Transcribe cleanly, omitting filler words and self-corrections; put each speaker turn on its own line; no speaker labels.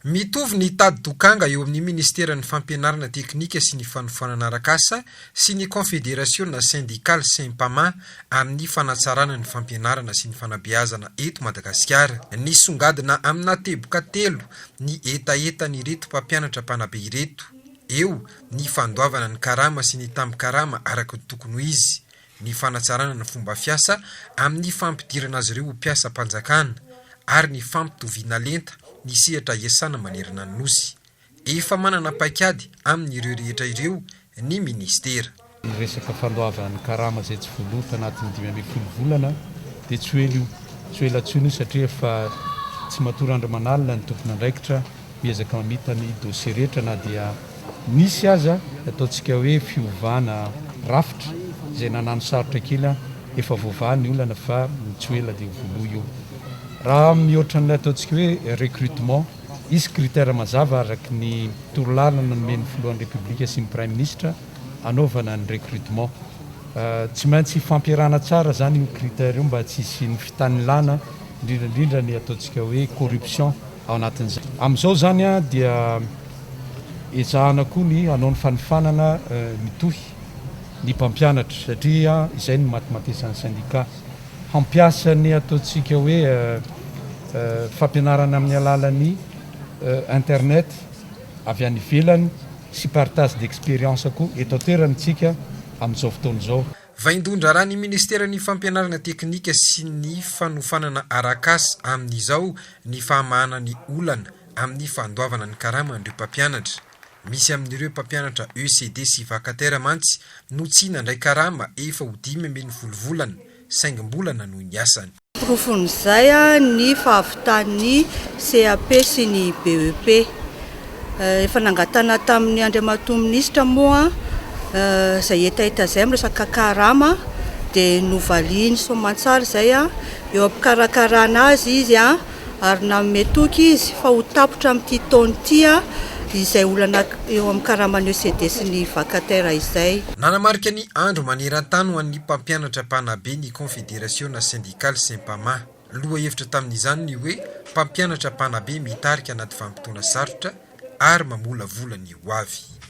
Mitovy ny tady dokanga eo amin'ny Ministeran'ny Fampianarana Teknika sy ny Fanofanana Arak'asa sy ny Konfederasiona Sendikaly Sempama amin'ny fanatsarana ny fampianarana sy ny fanabeazana eto Madagasikara. Nisongadina amina teboka telo ny hetahetan'ireto mpampianatra mpanabe ireto. Eo ny fandoavana ny karama sy ny tambin-karama araka ny tokony ho izy, ny fanatsarana ny fomba fiasa amin'ny fampidirana azy ireo ho mpiasam-panjakana ary ny fampitoviana lenta ny sehatra iasana manerana ny Nosy. Efa manana paikady amin'ireo rehetra ireo ny minisitera.
Ny resaka fandoavana ny karama izay tsy voaloa tanatin'ny 15 volana dia tsy ho ela io, tsy ho ela intsony io satria efa tsy matory andro aman'alina ny tompon'andraikitra miezaka mamita ny dossier rehetra na dia nisy aza ny ataontsika hoe fiovana rafitra izay nanano sarotra kely, efa voavaha ny olana fa tsy ho ela dia ho voaloa io. Raha mihoatra an'ilay ataontsika hoe recrutement, hisy critère mazava araka ny torolalana nomen'ny filohan'ny Repoblika sy ny Praiminisitra hanaovana ny recrutement. Tsy maintsy hifampiarahana tsara izany io critère io mba tsy hisian'ny fitanilana, indrindra indrindra ny ataontsika hoe corruption ao anatin'izay. Amin'izao izany dia ezahana koa ny hanao ny fanofanana mitohy ny mpampianatra satria izay no matimatesan'ny syndicat. Hampiasa ny ataontsika hoe fampianarana amin'ny alalan'ny internet avy any ivelany sy partage d'expérience koa eto an-toerana isika amin'izao fotoana izao.
Vaindohan-draharaha ny Ministeran'ny Fampianarana Teknika sy ny Fanofanana Arak'asa amin'izao ny fahamahana ny olana amin'ny fandoavana ny karaman'ireo mpampianatra. Misy amin'ireo mpampianatra ECD sy vacataire mantsy no tsy nandray karama efa ho 15 volana saingy mbola nanohy ny asany.
Porofon'izay ny fahavitan'ny CAP sy ny BEP. Efa nangatahana tamin'ny Andriamatoa Minisitra moa izay hetaheta izay amin'ny resaka karama dia novaliany soamantsara izay. Eo am-pikarakarana azy izy ary nanome toky izy fa ho tapitra amin'ity taona ity izay olana eo amin'ny karaman'ny ECD sy ny vacataire izay.
Nanamarika ny andro maneran-tany ho an'ny mpampianatra mpanabe ny Konfederasiona sendikaly Sempama. Lohahevitra tamin'izany ny hoe Mpampianatra mpanabe mitarika anaty vanim-potoana sarotra ary mamolavola ny ho avy.